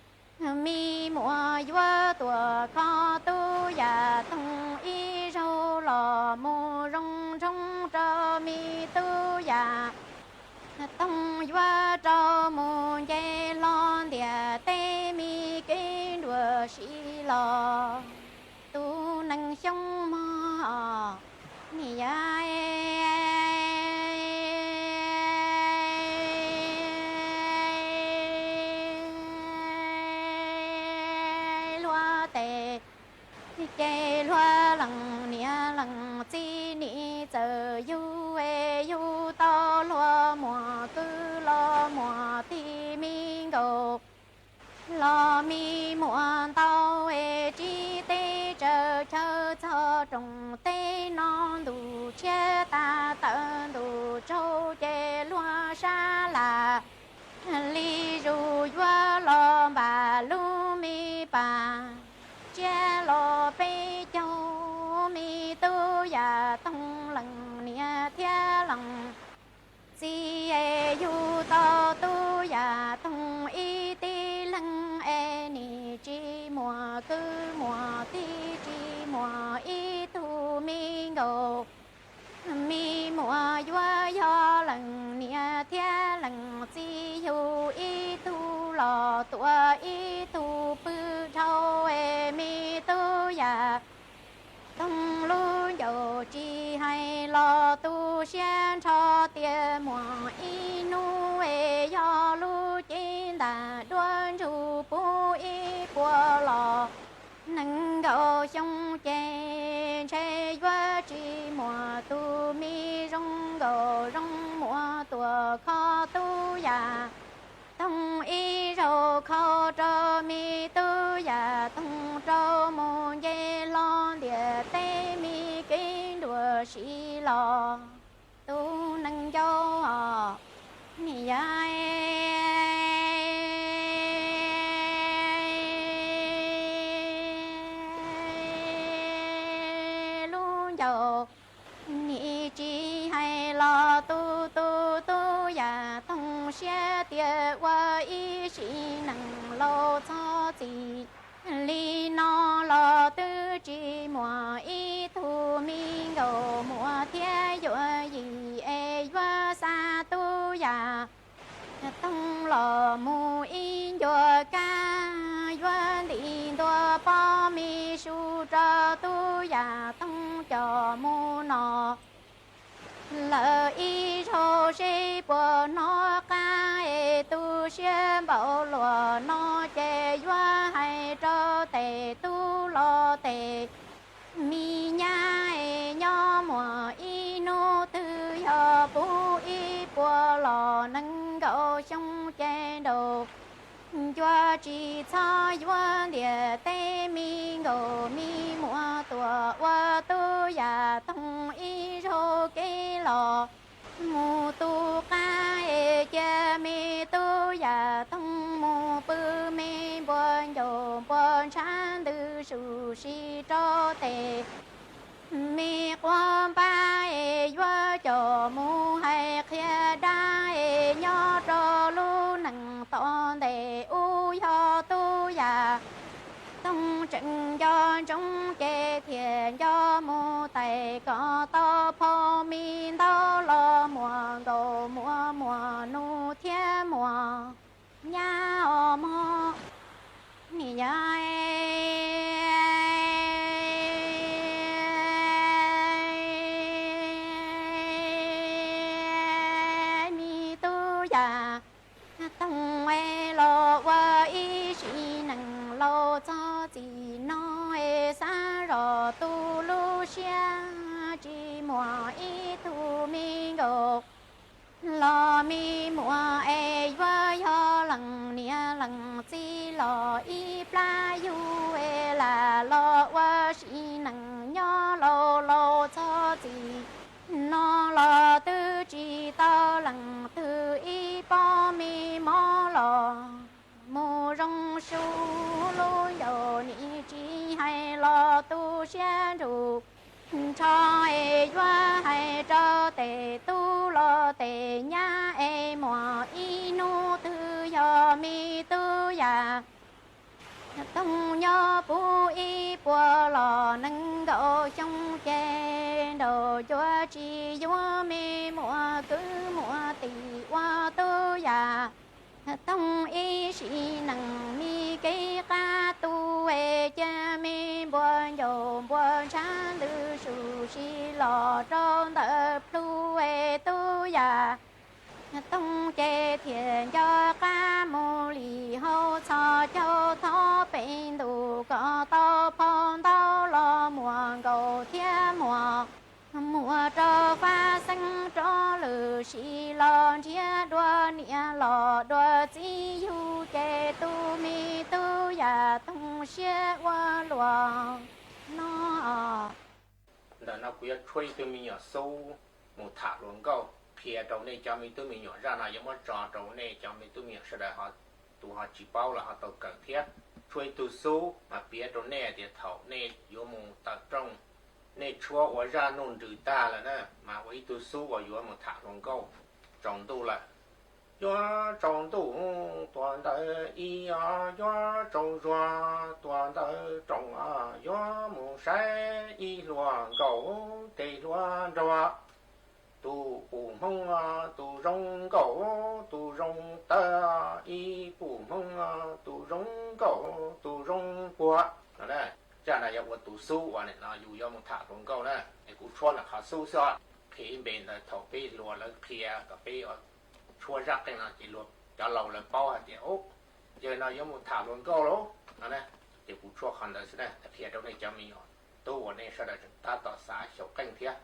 me muam yuav tuaj kho tub yam toog ib zaug los mus zoo nroo rau me tub yam toog yuav rau mus nce hlo ntiaj teb me kev nruab siab los tus neeg xyoob mog niam yau. Hluav tes ces hluav leej niam leej txiv nim txawm yug es yug tau hluas muam kwv los muaj tib me nkauj los me muam ntau es tsis teb tsawv chaw txog rooj teb no ntuj tshiab tag tawm ntuj tsaus ces hluas sab lam li zus yuav los npaj lub me pas tsiab los peb caug me tub yam toog leej niam thiab leej txiv es yug tau tub yam toog ib tib leeg es nim tsis muaj kwv muaj tij tsis muaj ib tug me nkauj me muam yuav yog leej niam thiab leej txiv yug ib tug los tuav ib tug pw dhau es me tub yam toog lub ncauj tsis hais los tu siab nrho tias muaj ib hnub es yog lub cev ntas dua ntsug puv ib puas los nees nkaum xyoo ces ntshe yuav tsis muaj tus me zoo nkaus zoo muaj tuaj kho tub yam toog ib zaug khau rau me tub yam toog rau mus nce hlo ntiaj teb me kev nruab siab los tus neeg ncauj os niam yau. Lub ncauj nim tsis hais los tu tu tub yam toog siab tias ua ib sim neej laus txog txim li no los twb tsis muaj ib tug me nkauj muam thiab yuav yim es yuav xa tub yam toog los mus ib ncua kab yuav ntim ntua pob me su rau tub yam toog coj mus no lawm ib zaug seb puas hnov qab es tu siab npaum luaj no ces yuav hais rau tes tub los tes me nyab es nyob muaj ib hnub twg yog puv ib puas los nees nkaum xyoo ces nraum ncua tsis txhob yuav ntiaj teb me nkauj me muam tuaj ua tub yam toog ib zaug kev los mus tu qab es cia me tub yam toog mus pw me npua ncauj npua ntshav ntws su si rau tes me quav npab es yuav coj mus hais qhia dab es nyob rau lub neej tom ntej ub yog tub yam toog tseem nco ntsoov ces thiaj nco mus tais kom tau phau me ntau los muaj nkauj muaj muaj nus thiab muaj nyab os mog niam yau. Me tub yam toog es los ua ib sim neej laus txog txij no es xav zoj tu lub siab tsis muaj ib tug me nkauj los me muam es yuav yog leej niam leej txiv los ib plab yug es lam los ua sim neej nyob laus laus txog txij no los twb tsis tau leej twg ib pob me mob los mus zoo tus nrho es yuav hais rau tes tub los tes nyab es muaj ib hnub twg yog me tub yam Toog nyob puv ib puas los nees nkaum xyoo ces nraug cuav tsis yuav me muaj kwv muaj tij ua tub yam Toog ib sim neej me kev qab tu es cia me npua ncaus npua ntshav ntws sus si los rau ntawm plhu es tub yam Toog ces thiaj nco qab mus li hauv txhos caug thov pem ntuj kom tau phau ntau los muaj nkaus thiab muaj muaj rau fab xeeb rov lwm sim los nrhiav dua niam los dua txiv yug ces tus me tub yam Toog siab ua luaj no. Ntawm no kuv yuav tshuab ib tug me nyuam xub mus tham hluas nkauj qhia rau nej cov me tub me nyuam. Zaj no yuav muab tso rau nej cov me tub me nyuam sawv daws, tus ho tsis paub los ho tau kawm thiab. Tshuab ib tug xub mas piav rau nej tias thaum nej yuav mus tawm rooj, nej tshuab ua zaj nuj nrws tag lawm na mas ua ib tug xub uas yuav mus tham hluas nkauj. Tsaus ntuj lawm, yuav tsaus ntuj tuaj ntawm ib os, yuav tsaus zuag tuaj ntawm rooj os, yuav mus saib ib hluas nkauj tej hluas nraug. Tus puj hmoob tus zoo nkauj, tus zoo tawv, ib puj hmoob tus zoo nkauj, tus zoo puag. Zaj no yog ua tus xub uas nim no yus yuav mus tham hluas nkauj na. Es kuv tshuab ntawm qhov xub xwb os, qhia ib npe ntawd thaum peb hluas lawv qhia kom peb tshuab zaj qeej no ces cov laus lawv paub hais tias yawg no yuav mus tham hluas nkauj lauj no. Ces kuv tshuab qhov ntawd xwb na, qhia rau nej cov me nyuam tub uas nej sawv daws tseem tab tom xav xyaum qeej thiab.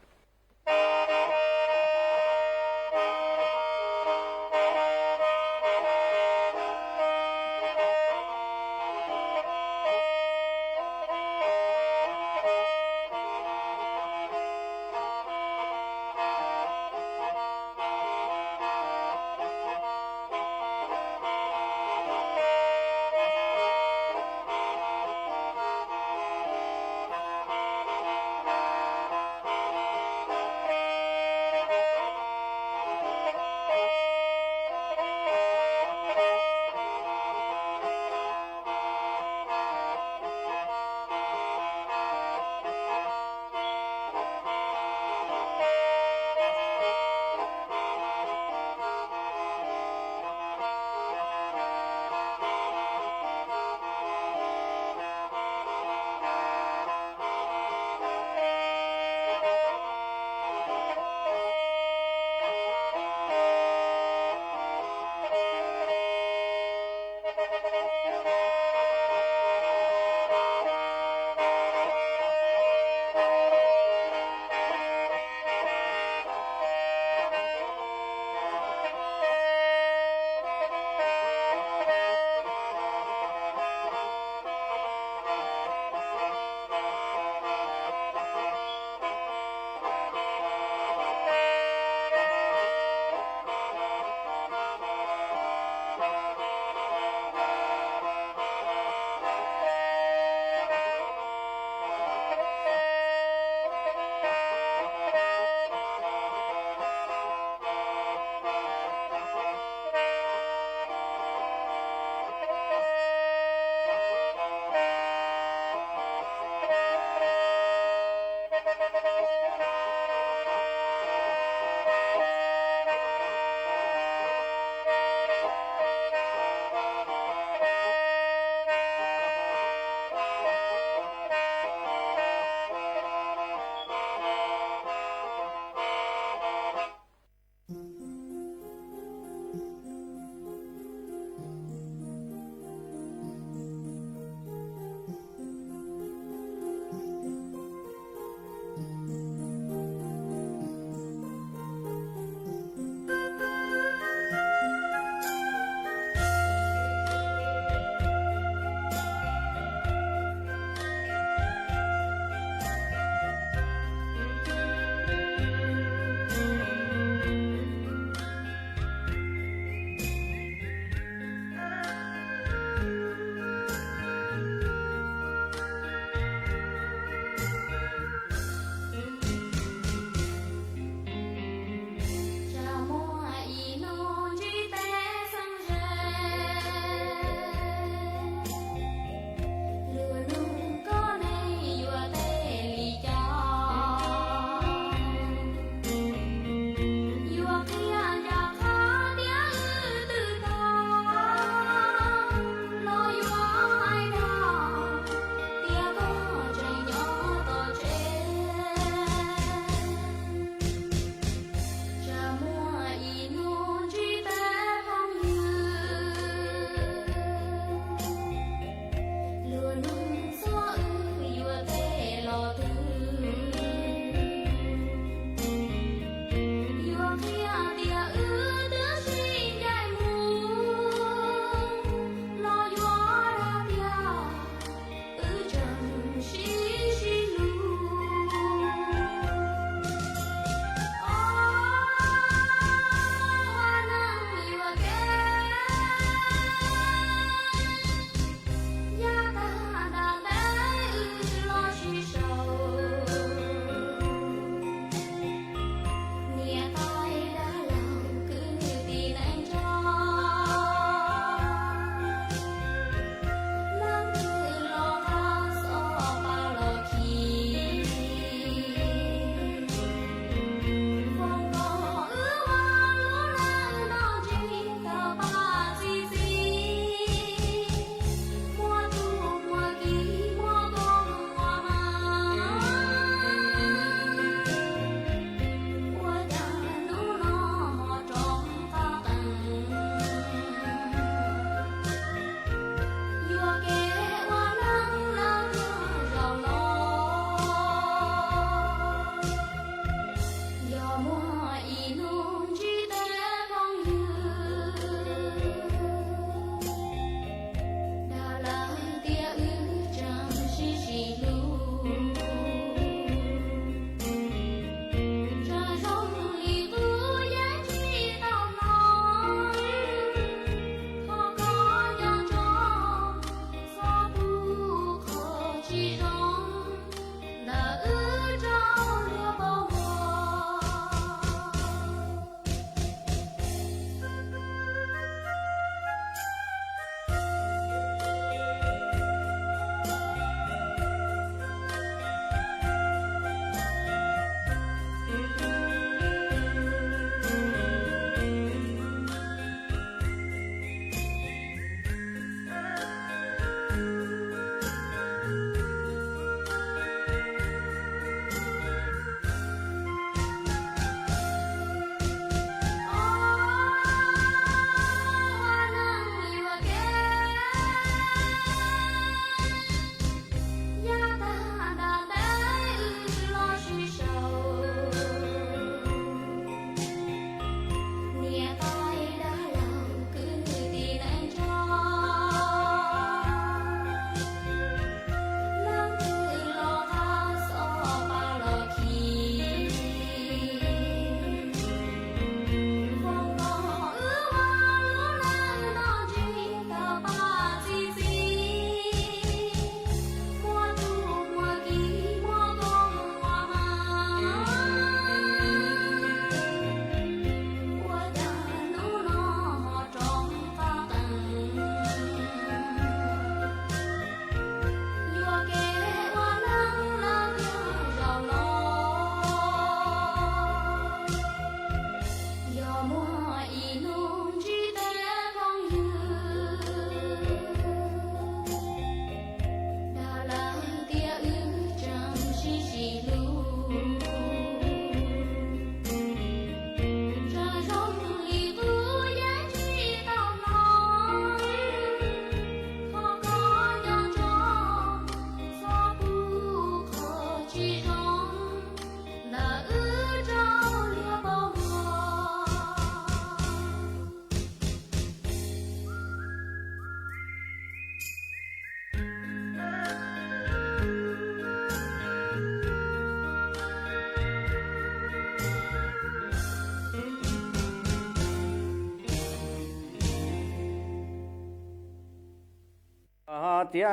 Ua txiab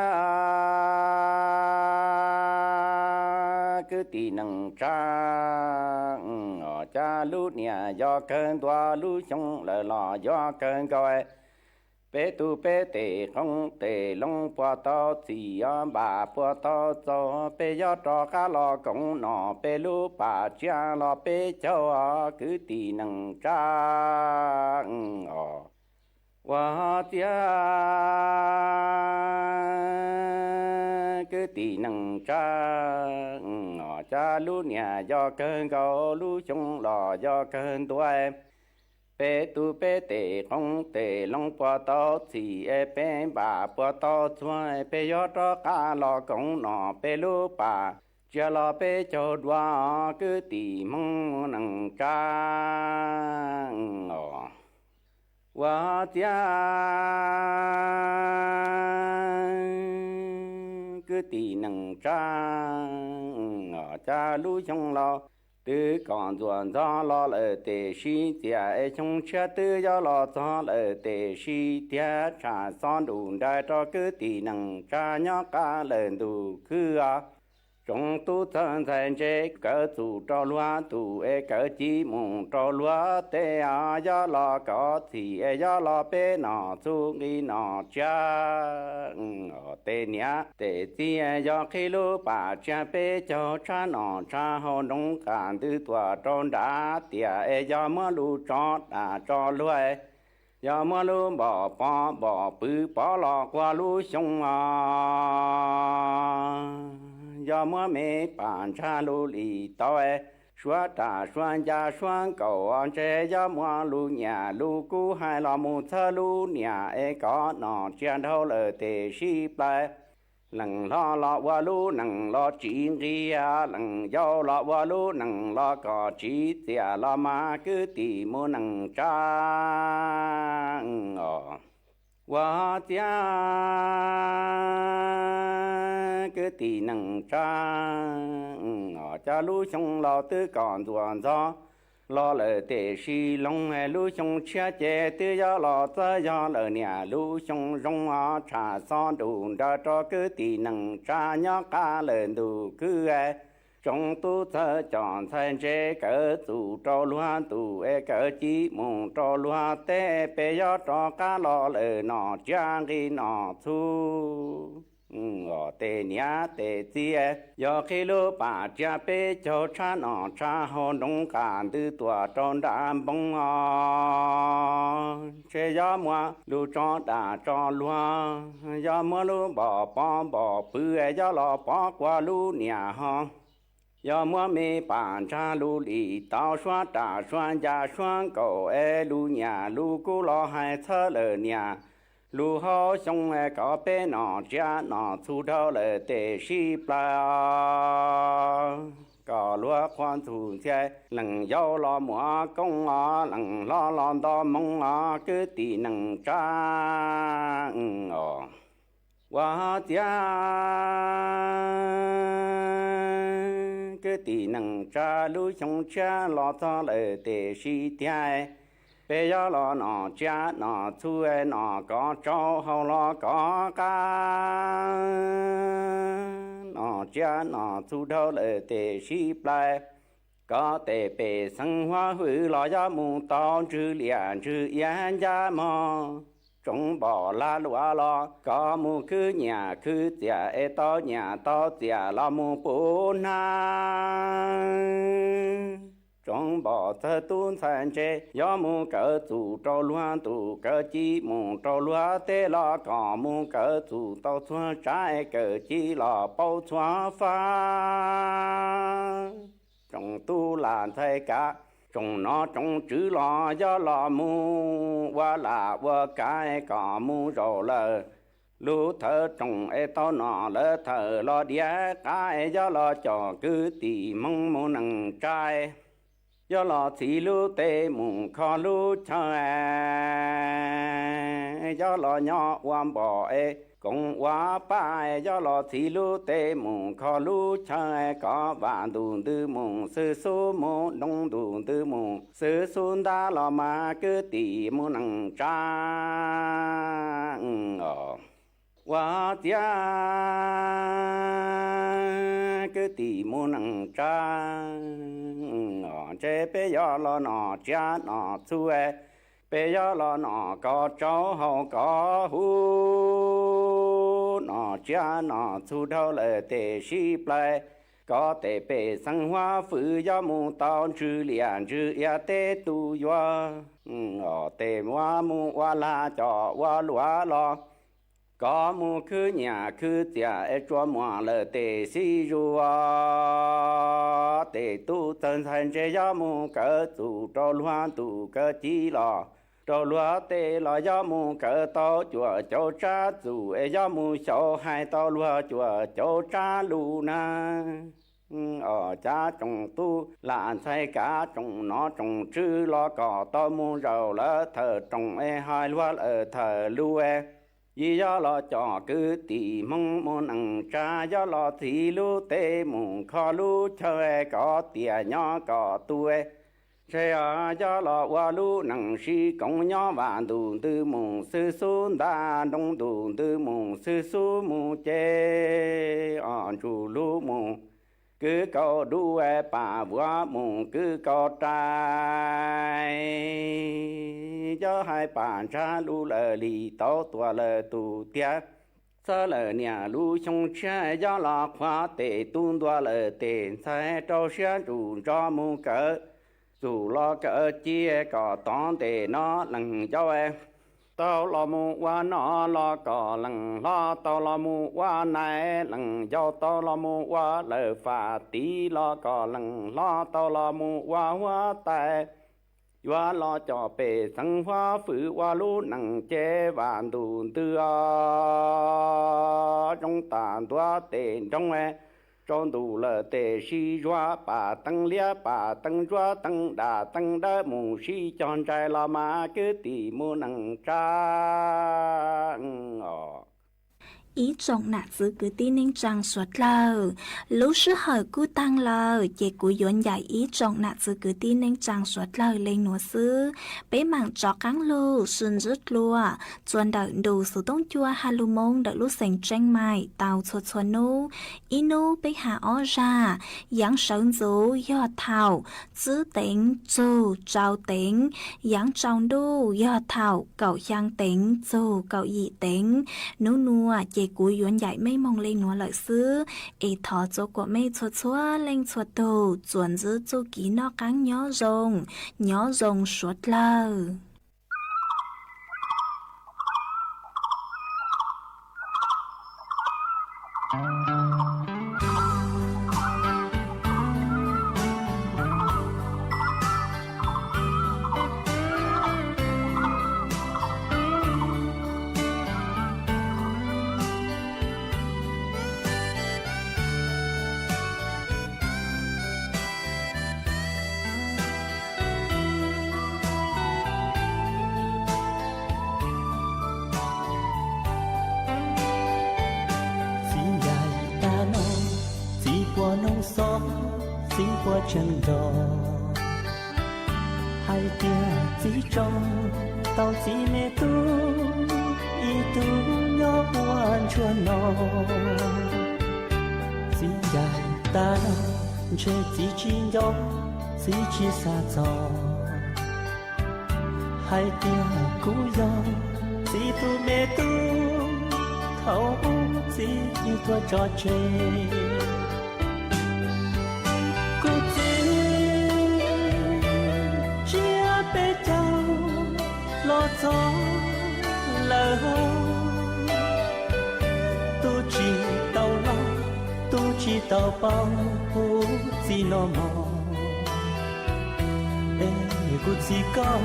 kwv tij neej tsa, os, cas lub niam yog kawg ntua lub xyoo lawm los yog kawg nkaus. Peb tub peb tes qoob tes loo puas tau txhim, os, npam puas tau txaus, peb yuav rov qab los koom nom peb lub pam tsiab los peb caug, os, kwv tij neej tsa, os. Ua txiab kwv tij neej tsa, os, cas lub niam yog kawg nkaus lub xyoo los yog kawg ntua. Peb tub peb tes qoob tes loo puas tau txhim, es peb npam puas tau txaus, peb yuav rov qab los koom nom peb lub pam tsiab los peb caug dua, os, kwv tij Hmoob neej tsa, os. Ua txiab kwv tij neej tsa, os, cas lub xyoo los twb kom ntxuam ntxog los lawm, tiam sis txias es xyoo tshiab twb yuav los txog lawm, tiam sis tiag tsham xob nruj nrais rau kwv tij neej tsa nyob qab lawm ntuj khwb, os. Tsoom tub txawj ntxhais ntse, kawv txuj rau luag ntuj es kawv ci mus rau luag teb, os, yuav los kov txhim es yuav los peb nom txhub nqi nom tsiab, os, tej niam tej txiv, yog qhib lub pam tsiab peb caug tshab nom tshab hauv nroog qab ntws tuaj rau nram tiaj, es yog muab lub tso dam tso luag, yog muab lub npom pov npom pw pov los qua lub xyoo, os, yog muab me pam ntsag lub lim tau, suab ram suab ncas suab nkaum, os, ntshe yog muab lub nyiam lub kub hais los mus txhawb lub niam es kov nom tsiab dhau lawm, tiam sis plais leej hlob los ua lub neej los tsis nqig, leej yau los ua lub neej los kom tsis txias los mas kwv tij Hmoob neej tsa, os. Ua txiab kwv tij neej tsa, os, cas lub xyoo los twb kom ntxuam ntxog los lawm, tiam sis loo lub xyoo tshiab ces twb yuav los txawj yog lawm niam, lub xyoo zoo, os, tsham xob nruj nrais rau kwv tij neej tsa nyob qab lawm ntuj khwb. Tsoom tub txawj coj ntxhais ntse, kawv txuj rau luag ntuj es kawv ci mus rau luag teb, peb yuav rov qab los lawm nom tsiab nqi nom txhub, os, tej niam tej txiv, yog qhib lub pam tsiab peb caug tshab nom tshab hauv nroog qab ntws tuaj rau nram npoo, os, ntshe yog muab lub tso dam tso luag, yog muab lub npom pov npom pw, yog los pov qua lub niam ho, yog muab me pam ntsag lub lim tau suab ram suab ncas suab nkaum es lub nyiam lub kub los hais txhawb lawm niam, lub hauv xyoo es kom peb nom tsiab nom txhub dhau lawm, tiam sis plais kom luag qhuab ntxhub ntxhias, leej yau los muab koob, os, leej hlob los nto moo, os, kwv tij neej tsa, os. Ua txiab kwv tij neej tsa, lub xyoo tshiab los txog lawm, tiam sis tiag peb yuav los nom tsiab nom txhub, nom kov tsau hau los kov qab, nom tsiab nom txhub dhau lawm, tiam sis plais kom tej pej xeem huab hwm los yuav mus tau ntswg liaj ntswg iav ncaj mog. Tsoom npom lag luam los kom mus khwv nyiaj khwv txiaj es tau nyiaj tau txiaj los mus pub hnab. Tsoom npom txawj tub ntxhais ntse yuav mus kawv txuj rau luag ntuj, kawv ci mus rau luag teb los kom mus kawv txuj tau txhua tsav, kawv ci los paub txhua fab. Tsoom tub lam ntxhais kav, tsoom nom tsoom tswv los yuav los mus ua lam ua kav kom mus zaum lawm. Lub thawj rooj es tau nom lawv thawj los diav qab, yuav los coj kwv tij Hmoob mus neej tsa, yuav los txhiv lub teb mus kho lub chaw, yuav los nyob ua npom es koom ua pab, yuav los txhiv lub teb mus kho lub chaw, kom vam ntuj ntws mus xwb xub mus, noo ntuj ntws mus xwb xub ntab los mas kwv tij Hmoob neej tsa, os. ua ciav kwv tij mus neej tsa, ntshe peb yuav los nom tsiab nom txhu, peb yuav los nom koj tsaub hau koj huv, nom tsiab nom txhu dhau lawm tes sib plais, koj tes pej xeem huab fwm yuav mus tau ntsws liaj ntsws iav teb tus yuav, tes muab mus ua lag coj ua luam los, koj mus khwv nyiaj khwv txiaj es tsuas muaj lawm tes sib zuav, tes tub txawg ntxhais ntshe yuav mus kawm txuj rau luag ntuj kawm ci los, rau luag tes los yuav mus kawm tau cuaj caum tsab txuj es yuav mus xyaum hais tau luag cuaj caum tsab lus na. Os, cav tsoom tub lam ntxhais kav tsoom nom tsoom tswv los kom tau mus zaum lawv thawj rooj es hais luag lawv thawj lus, yim yuav los coj kwv tij Hmoob mus neej tsa, yuav los txhim lub teb mus kho lub chaw, kom tiaj nyob kom tu, ntshe yuav los ua lub neej sib koom nyob vam ntuj ntws mus xwb xub nta, nroog ntuj ntws mus xwb xub mus ces, os, ntsuj lub mus kwv kaus dub, pam vuav mus kwv kaus rais, yuav hais pam ntsab lus lawm li tau tuaj lawm tus tiag, txawb lawm niaj lub xyoo tshiab yuav los qhuav tes tub ntua lawm tes ntxhais rau siab ntsug ntso mus kawm txuj los kawm ci, kom tod ntej no leej yau tau los mus ua nom los kom leej hlob tau los mus ua nais, leej yau tau los mus ua lawm faj tiv los kom leej hlob tau los mus ua huab tais, yuav los coj pej xeem huab fwm ua lub neej ces vam ntuj ntws os, zoo tam ntua tes nroog, tsaus ntuj lawm tes sib zuag, pam teeb liab pam teeb ntsuab teeb daj teeb dawb mus sib cog ntsais los mas kwv tij mus neej tsa os. Ib tsoom nam txwv kwv tij neej tsaa suav dlawg, lub sij hawm kuj taag lawm ces kuv yuav ncaim ib tsoom nam txwv kwv tij neej tsaa suav dlawg le nuav xwb. Peb maam rov qaab lug sib ntsib dlua txuas ntawm ntu xuv tooj cua ha lug moo ntawm lub xeev Tseeb Maim tau txhua txhua nub. Ib nub peb has ob zag, yaav sawv ntxuv yog thaum tsib teev txug rau teev, yaav tsaus ntuj yog thaum kaum xyaa teev txug kaum yim teev. Nub nuav ces kuv yuav ncaim mej moog le nuav lawm xwb, es thov txua kuas mej txhua txhua leej txhua tug txuas ntsib txuj kev noj qaab nyob zoo, nyob zoo suav dlawg. Txiv ncaim tag no, txiv puas noog xob, txiv puas tseem nrog? Hais tias txiv tso tau txiv me tub ib tug nyob ua ntsuag no. Txiv ncaim tag no, ntshe txiv tsis nco, txiv tsis xav txog. Hais tias kuv yog txiv tus me tub, thaum ub txiv tuaj tso tseg. Kuv txiv tsiab peb caug los txog lawm, tub tsis tau los, tub tsis tau paub kuv txiv noj mov. Es kuv txiv koj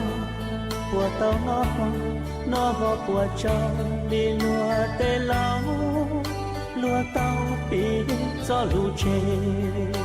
puas tau noj hmo, noj hmo puas tsau li luag tej laus, luag tau piv txoj lus tseg.